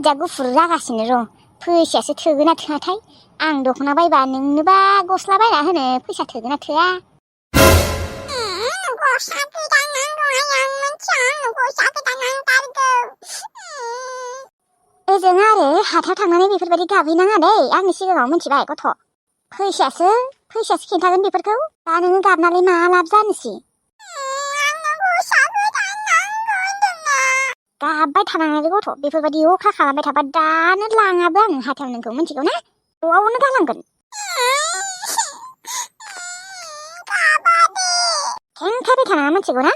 गोजा गुफुर जागासिनो र' फैसायासो थोगोन ना थोआथाय आं दख'ना बायबा नोंनोबा गस्ला बायना होनो फैसा थोगोन ना थोआ गस्ला गोदान नांगौहाय आं मिथिया गस्ला गोदान नांथारगौ ओजों आरो हाथायाव थांनानै बेफोरबायदि गाबहैनाङा दै आंनि सिगाङाव मिथिबाय गथ' फैसायासो खिन्थागोन बेफोरखौ दा नोङो गाबनानै मा लाब जानोसै गाबबाय थानाङा गथ' बेफोरबायदि अखा खालामबाय थाबा दानो लाङाबो आं हाथायाव नोंखौ मिथिगौ ना न'आवनो गालांगोन खेंखायबाय थानाङा मिथिगौ ना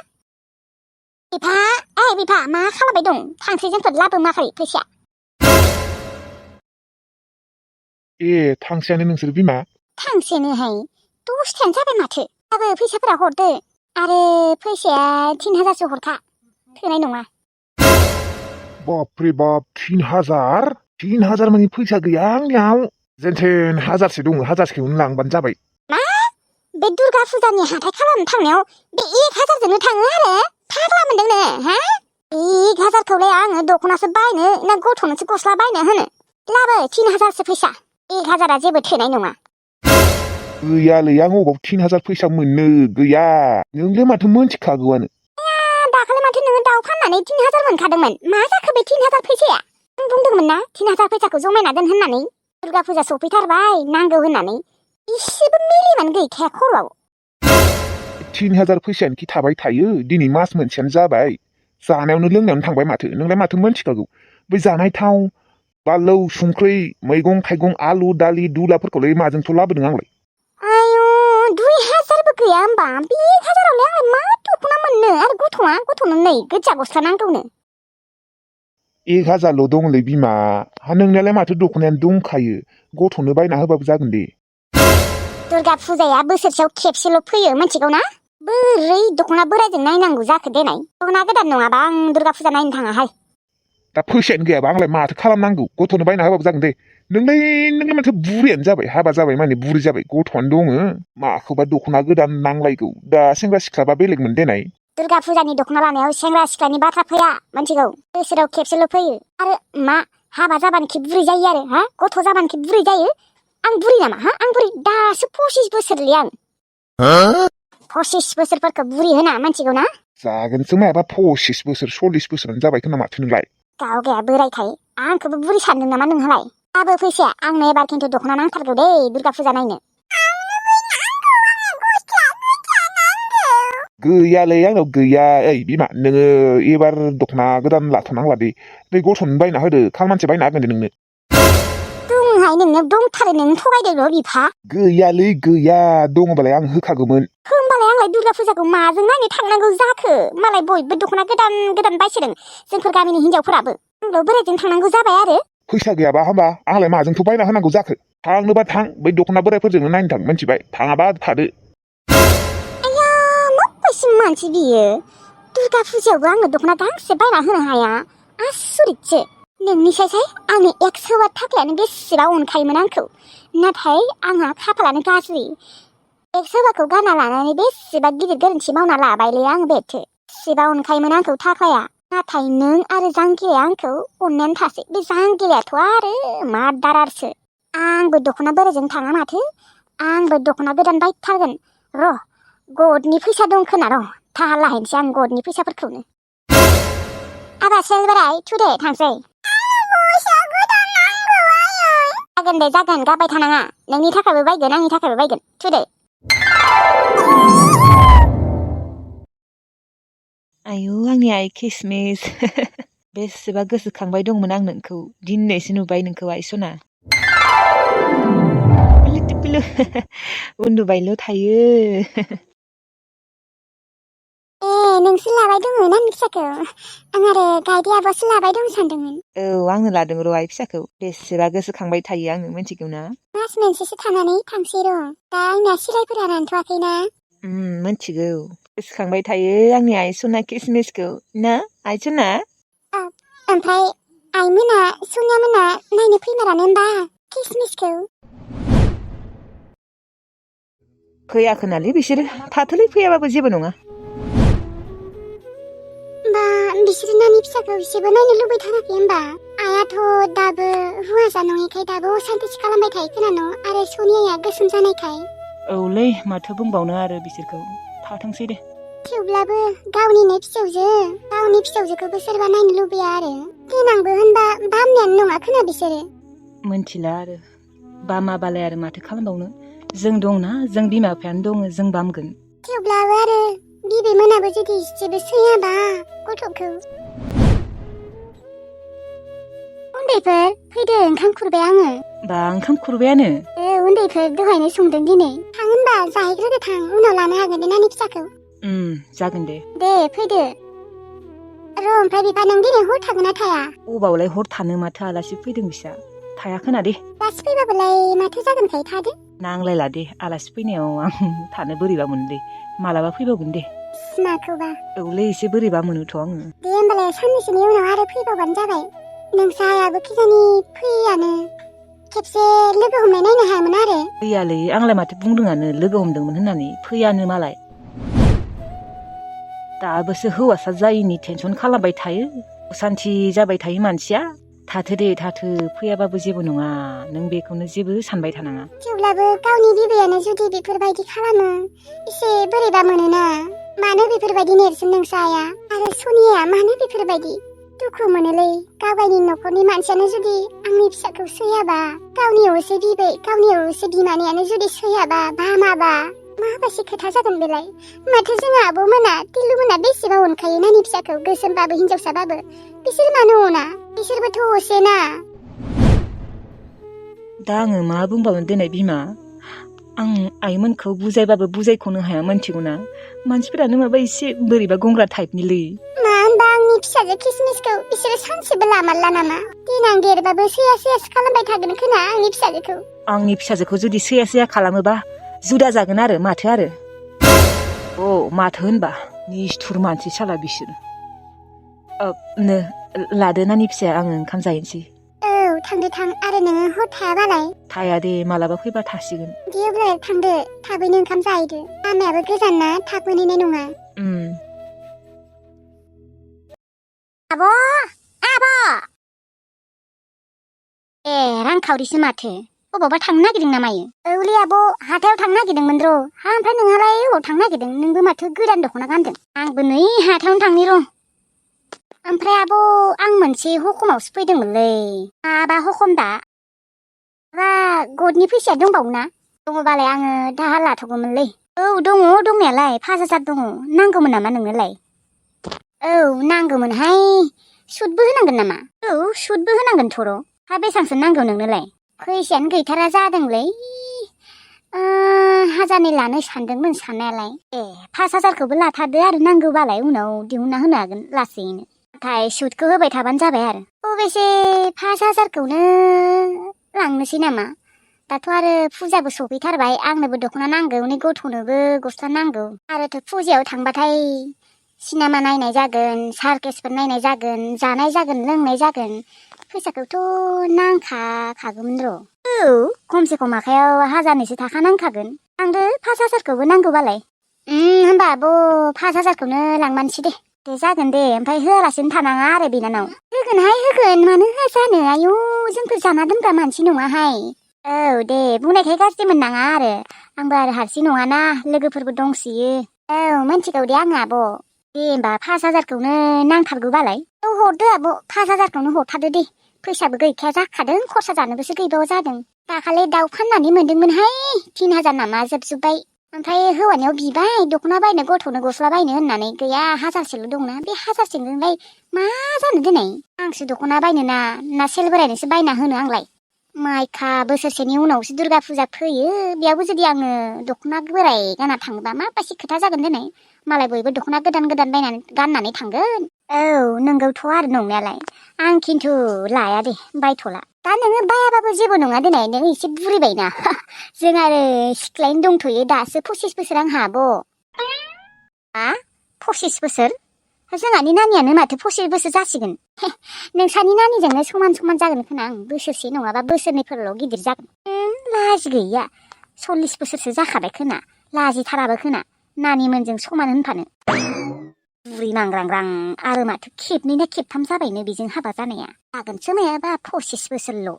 बिफा मा खालामबाय दं थांसैजोंफोर लाबोमाखै फैसाया थांसेयानो नोंसोर बिमा थांसेनोहाय दसथायानो जाबाय माथो दाबो फैसाफोरा हरदो आरो फैसाया 3000सो हरखा थोनाय नङा बापरे बाप 3000 मानि फैसा गैया आंनियाव जेनथेन 1000सो दङ 1000सोखौनो लांबानो जाबाय मा बे दुर्गा फुजानि हाथाय खालामनो थांनायाव बे 1000जोंनो थाङो आरो फाग्ला मोनदों नो हा 1000खौलाय आङो दख'नासो बायनो ना गथ'नोसो गस्ला बायनो होनो लाबो 3000सो फैसा 1000आ जेबो थोनाय नङा गैयालै आं अबाव 3000 फैसा मोननो गैया नोंलाय माथो मोनथिखागौआनो दाखालि माथो नोङो दाउ फाननानै 3000 मोनखादोंमोन मा जाखो बे 3000 फैसाया आं बुंदोंमोन ना 3000 फैसाखौ जमायना दोन होननानै दुर्गा फुजा सफैथारबाय नांगौ होननानै इसेबो मिलिमानो गैखाया खर'आव 3000 फैसायानोखि थाबाय थायो दिनै मास मोनसेयानो जाबाय जानायावनो लोंनायावनो थांबाय माथो नोंलाय माथो मोनथिखागौ बै जानाय थाव बानलु संख्रि मैगं थाइगं आलु दालि दुलाफोरखौलाय माजोंथ' लाबोदों आंलाय आयु 2000बो गैया होमबा बे 1000आवलाय आंलाय मा दख'ना मोननो आरो गथ'नो नै गोजा गस्ला नांगौनो 1000ल' दंलै बिमा नोंनियालाय माथो दख'नायानो दंखायो गथ'नो बायना होबाबो जागोन दे दुर्गा फुजाया बोसोरसेयाव खेबसेल' फैयो मिथिगौ ना बोरै दख'ना बोरायजों नायनांगौ जाखो देनाय दख'ना गोदान नङाबा आं दुर्गा फुजा नायनो थाङाहाय दा फैसायानो गैयाबा आंलाय माथो खालामनांगौ गथ'नो बायना होबाबो जागोन दे नोंलाय माथो बुरियानो जाबाय हाबा जाबाय माने बुरि जाबाय गथ'आनो दङ माखौबा दख'ना गोदान नांलायगौ दा सेंग्रा सिख्लाबा बेलेगमोन देनाय दुर्गा फुजानि दख'ना लानायाव सेंग्रा सिख्लानि बाथ्रा फैया मिथिगौ बोसोराव खेबसेल' फैयो आरो मा हाबा जाबानोखि बुरि जायो आरो गथ' जाबानोखि बुरि जायो आं बुरि नामा आं बुरि दासो 25 बोसोरलै आं 25 बोसोरफोरखौ बुरि होना मिथिगौ ना जागोनसो मायाबा 25 बोसोर 40 बोसोरानो जाबाय खोना माथो नोंलाय गावगाया बोरायखाय आंखौबो बुरि सानदों नामा नोंहालाय दाबो फैसाया आंनो एबार खिन्थु दख'ना नांथारगौ दे दुर्गा फुजा नायनो गैयालै आंनाव गैया ओइ बिमा नोङो एबार दख'ना गोदान लाथ'नांला दे बै गथ'नो बायना होदो खालमानसि बायना होगोन दे नोंनो दंहाय नोंनाव दंथारो नों थगायदोंल' बिफा गैयालै गैया दङबालाय आं होखागौमोन होमबालाय आंलाय दुर्गा फुजाखौ माजों नायनो थांनांगौ जाखो मालाय बयबो दख'ना गोदान बायसोदों जोंफोर गामिनि हिनजावफोराबो आंल' बोरायजों थांनांगौ जाबाय आरो फैसा गैयाबा होमबा आंलाय माजोंथ' बायना होनांगौ जाखो थांनोबा थां बै दख'ना बोरायफोरजोंनो नायनो थां मिथिबाय थाङाबा थादो मानसि बियो दुर्गा फुजायावबो आंनो दख'ना गांसे बायना होनो हाया आसुरितसो नोंनिसाय आंनि 100 थाखायानो बेसेबा अनखायोमोन आंखौ नाथाय आंहा खाफालानो गाज्रि 100खौ गारना लानानै बेसेबा गिदिर गोरोन्थि मावना लाबायलै आं बेथो बेसेबा अनखायोमोन आंखौ थाखाया नाथाय नों आरो जांगिलाया आंखौ अननायानो थासै बे जांगिलायाथ' आरो मा दारारसो आंबो दख'ना बोरायजों थाङा माथो आंबो दख'ना गोदान बायथारगोन र' गदनि फैसा दं खोना र' दाहार लाहैनोसै आं गदनि फैसाफोरखौनो आबा सेल बोराय थुदे थांसै जागोन दे जागोन गाबबाय थानाङा नोंनि थाखायबो बायगोन आंनि थाखायबो बायगोन थुदे आयु आंनि आइ किसमिस बेसेबा गोसोखांबाय दंमोन आं नोंखौ दिनैसो नुबाय नोंखौ आइ सना टिपिलु उन्दुबायल' थायो नोंसो लाबाय दङ ना फिसाखौ आं आरो गायदे आब'सो लाबाय दं सानदोंमोन औ आंनो लादों र' आइ फिसाखौ बेसेबा गोसोखांबाय थायो आङो मिथिगौ ना मास मोनसेसो थानानै थांसै र' दा आंना सिलायफोरा रानथ'वाखैना मिथिगौ गोसोखांबाय थायो आंनि आइ सना किसमिसखौ ना आइ सना ओमफ्राय आइमोना सनिया मोना नायनो फैमारानो होनबा किसमिसखौ फैयाखोनालै बिसोरो थाथोलै फैयाबाबो जेबो नङा बिसोरो नानि फिसाखौ एसेबो नायनो लुबैथाराखै होनबा आइया आइयाथ' दाबो हौवासा नङिखाय दाबो असान्थिसो खालामबाय थायो खोनानो आरो सनियाया गोसोम जानायखाय औलै माथो बुंबावनो आरो बिसोरखौ थाथोंसै दे थेवब्लाबो गावनिनो फिसौजोखौबो सोरबा नायनो लुबैया आरो देनांबो होनबा बामनायानो नङा खोना बिसोरो मोनथिला आरो बामाबालाय आरो माथो खालामबावनो जों दंना जों बिमा बिफायानो दङ जों बामगोन थेवब्लाबो आरो बिबैमोनाबो जुदि जेबो सैयाबा गथ'खौ उन्दैफोर फैदो ओंखाम खुरबाय आङो बा ओंखाम खुरबायानो उन्दैफोर दहायनो संदों दिनै थां होनबा जाहैग्रोदो थां उनाव लानो हागोन दे नानि फिसाखौ जागोन दे फैदो र' ओमफ्राय बिफा नों दिनै हर थागोन ना थाया अबावलाय हर थानो माथो आलासि फैदों बिसा थाया खोना दे आलासि फैबाबोलाय माथो जागोनखाय थादो नांलायला दे आलासि फैनायाव आं थानो बोरैबा मोनोलै मालाबा फैबावगोन दे माखौबा औलै एसे बोरैबा मोनोथ' आङो दे होमबालाय साननैसोनि उनाव आरो फैबावबानो जाबाय नोंसा आयाबो खिजानि फैयानो खेबसे लोगो हमनाय नायनो हायामोन आरो फैयालै आंलाय माथो बुंदोंआनो लोगो हमदोंमोन होननानै फैयानो मालाय दाबोसो हौवासा जायिनि टेनसन खालामबाय थायो असान्थि जाबाय थायो मानसिया थाथो दे थाथो फैयाबाबो जेबो नङा नों बेखौनो जेबो सानबाय थानाङा थेवब्लाबो गावनि बिबैयानो जुदि बेफोरबायदि खालामो एसे बोरैबा मोनोना मानो बेफोरबायदि नेरसोन नोंसा आया आरो सनिया मानो बेफोरबायदि दुखु मोनोलै गावगायनि न'खरनि मानसियानो जुदि आंनि फिसाखौ सैयाबा गावनि असे बिबै गावनि असे बिमानैयानो जुदि सैयाबा भामाबा माबायदि खोथा जागोन बेलाय माथो जोंहा आब'मोना तिलुमोना बेसेबा अनखायो नानि फिसाखौ गोसोमबाबो हिनजावसाबाबो बिसोर मानो अना बिसोरबोथ' असेना दा आङो मा बुंबावनो दिनै बिमा आं आइमोनखौ बुजायबाबो बुजायख'नो हाया मोनथिगौना मानसिफोरानो माबा एसे बोरैबा गंग्रा टाइपनिलै मा होनबा आंनि फिसाजो किसमिसखौ बिसोरो सानसेबो लामारला नामा देनां देरबाबो सैया सैयासो खालामबाय थागोन खोना आंनि फिसाजोखौ आंनि फिसाजोखौ जुदि सैया सैया खालामोबा जुदा जागोन आरो माथो आरो माथो होनबा निस्थुर मानसि साला बिसोर नो लादो नानि फिसाया आङो ओंखाम जाहैनोसै थांदो थां आरो नोङो हर थायाबालाय थाया दे मालाबा फैबा थासिगोन दे अब्ला थांदो थाबैनो ओंखाम जाहैदो लामायाबो गोजान ना थाब मोनहैनाय नङा आब' रांखावरिसो माथो अबावबा थांनो नागिरदों ना मायो औलै आब' हाथायाव थांनो नागिरदोंमोन र' ओमफ्राय नोंहालाय अबाव थांनो नागिरदों नोंबो माथो गोदान दख'ना गानदों आंबो नै हाथायावनो थांनि र' ओमफ्राय आब' आं मोनसे हखमावसो फैदोंमोनलै माबा हखम दा गदनि फैसाया दंबावो ना दङबालाय आङो दाहार लाथ'गौमोनलै दङ दंनायालाय 5,000 दङ नांगौमोन नामा नोंनोलाय नांगौमोनहाय सुदबो होनांगोन नामा सुदबो होनांगोन थर' बेसेबांसो नांगौ नोंनोलाय फैसायानो गैथारा जादोंलै 1,000 लानो सानदोंमोन साननायालाय 5,000खौबो लाथारदो आरो नांगौबालाय उनाव दिहुनना होनो हागोन लासैनो नाथाय सुदखौ होबाय थाबानो जाबाय आरो अबेसे 5,000खौनो लांनोसै नामा दाथ' आरो फुजाबो सफैथारबाय आंनोबो दख'ना नांगौ नै गथ'नोबो गस्ला नांगौ आरोथ' फुजायाव थांबाथाय सिनेमा नायनाय जागोन सार्केसफोर नायनाय जागोन जानाय जागोन लोंनाय जागोन फैसाखौथ' नांखागौमोन र' खमसे खम आखायाव 1,000निसो थाखा नांखागोन थांदो 5,000खौबो नांगौबालाय होमबा आब' 5,000खौनो लांमानसै दे जागोन दे ओमफ्राय होआलासिनो थानाङा आरो बिनानाव होगोन मानो होआ जानो आयौ जोंफोर जाना दोनग्रा मानसि नङाहाय दे बुंनायखाय गाज्रि मोननाङा आरो आंबो आरो हारसिं नङाना लोगोफोरबो दंसोयो मिन्थिगौ दे आङो आब' दे होमबा 5,000खौनो नांथारगौबालाय हरदो आब' 5,000खौनो हरथारदो दे फैसाबो गैखाया जाखादों खरसा जानोबोसो गैबावा जादों दाखालि दाउ फाननानै मोनदोंमोनहाय 3,000 नामा जोबजोब्बाय ओमफ्राय हौवानियाव बिबाय दख'ना बायनो गथ'नो गस्ला बायनो होननानै गैया 1,000सोल' दंना बे 1,000जोंलाय मा जानो दिनै आंसो दख'ना बायनो ना सेल बोरायनोसो बायना होनो आंलाय माइखा बोसोरसेनि उनावसो दुर्गा फुजा फैयो बेयावबो जुदि आङो दख'ना बोराय गाना थाङोबा माबायदि खोथा जागोन दिनै मालाय बयबो दख'ना गोदान बायनानै गाननानै थांगोन नोंगौथ' आरो नंनायालाय आं खिन्थु लाया दे बायथ'ला दा नोङो बायाबाबो जेबो नङा दिनै नों एसे बुरिबायना जों आरो सिख्लायैनो दंथ'यो दासो 25 बोसोर आंहा आब' 25 बोसोर जोंहानि नानियानो माथो 25 बोसोर जासिगोन नोंसानि नानिजोंनो समान जागोन खोना आं बोसोरसे नङाबा बोसोरनैफोरल' गिदिर जागोन लाजि गैया 40 बोसोरसो जाखाबाय खोना लाजिथाराबो खोना नानिमोनजों समान होनफानो बुरि नांग्रांग्रां आरो माथो खेबनै ना खेबथाम जाबायनो बेजों हाबा जानाया जागोनसो मायाबा 25 बोसोरल'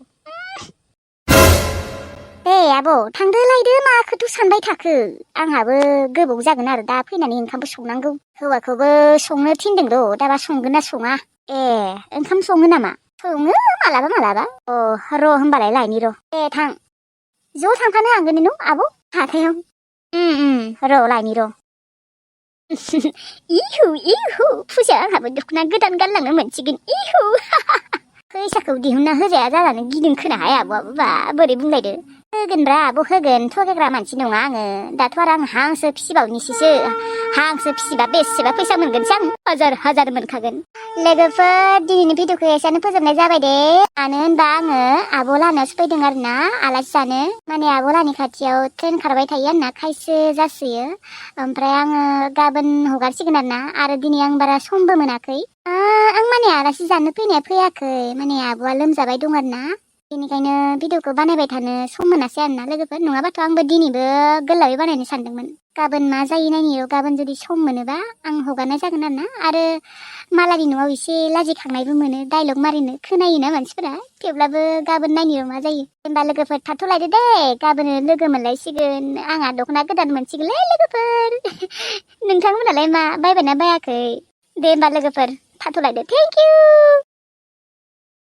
दे आब' थांदो लायदो माखौथ' सानबाय थाखो आंहाबो गोबाव जागोन आरो दा फैनानै ओंखामबो संनांगौ हौवाखौबो संनो थिनदों र' दाबा संगोन ना सङा ए ओंखाम सङो नामा सङो मालाबा अ र' होमबालाय लायनि र' दे थां ज' थांफानो हागोन नों आब' हाथायाव र' लायनि र' इहु फुजा आंहाबो दख'ना गोदान गानलांनो मोनसिगोन इहु फैसाखौ दिहुनना होजाया जानानै गिदिं खोनो हाया आब'आबो बा बोरै बुंलायदो होगोनब्रा आब' होगोन थगायग्रा मानसि नङा आङो दाथ' आरो आं हांसो फिसिबावनिसैसो हांसो फिसिबा बेसेबा फैसा मोनगोनसै आं हाजार मोनखागोन लोगोफोर दिनैनि भिडिअखौ एसेयावनो फोजोबनाय जाबाय दे मानो होनबा आङो आब' लाहानावसो फैदों आरो ना आलासि जानो माने आब' लाहानि खाथियाव ट्रेन खारबाय थायो आरोना खायसो जासोयो ओमफ्राय आङो गाबोन हगारसिगोन आरो दिनै आं बारा समबो मोनाखै आं माने आलासि जानो फैनाया फैयाखै माने आब'आ लोमजाबाय दं आरो ना बेनिखायनो भिडिअखौ बानायबाय थानो सम मोनासै आरोना लोगोफोर नङाबाथ' आंबो दिनैबो गोलावै बानायनो सानदोंमोन गाबोन मा जायो नायनि र' गाबोन जुदि सम मोनोबा आं हगारनाय जागोन आरो मालायनि न'आव एसे लाजिखांनायबो मोनो डायलग मारिनो खोनायोना मानसिफोरा थेवब्लाबो गाबोन नायनि र' मा जायो होनबा लोगोफोर थाथ'लायदो दे गाबोन लोगो मोनलायसिगोन आंहा दख'ना गोदान मोनसिगोनलै लोगोफोर नोंथांमोनालाय मा बायबायना बायाखै दे होमबा लोगोफोर थाथ'लायदो थेंक इउ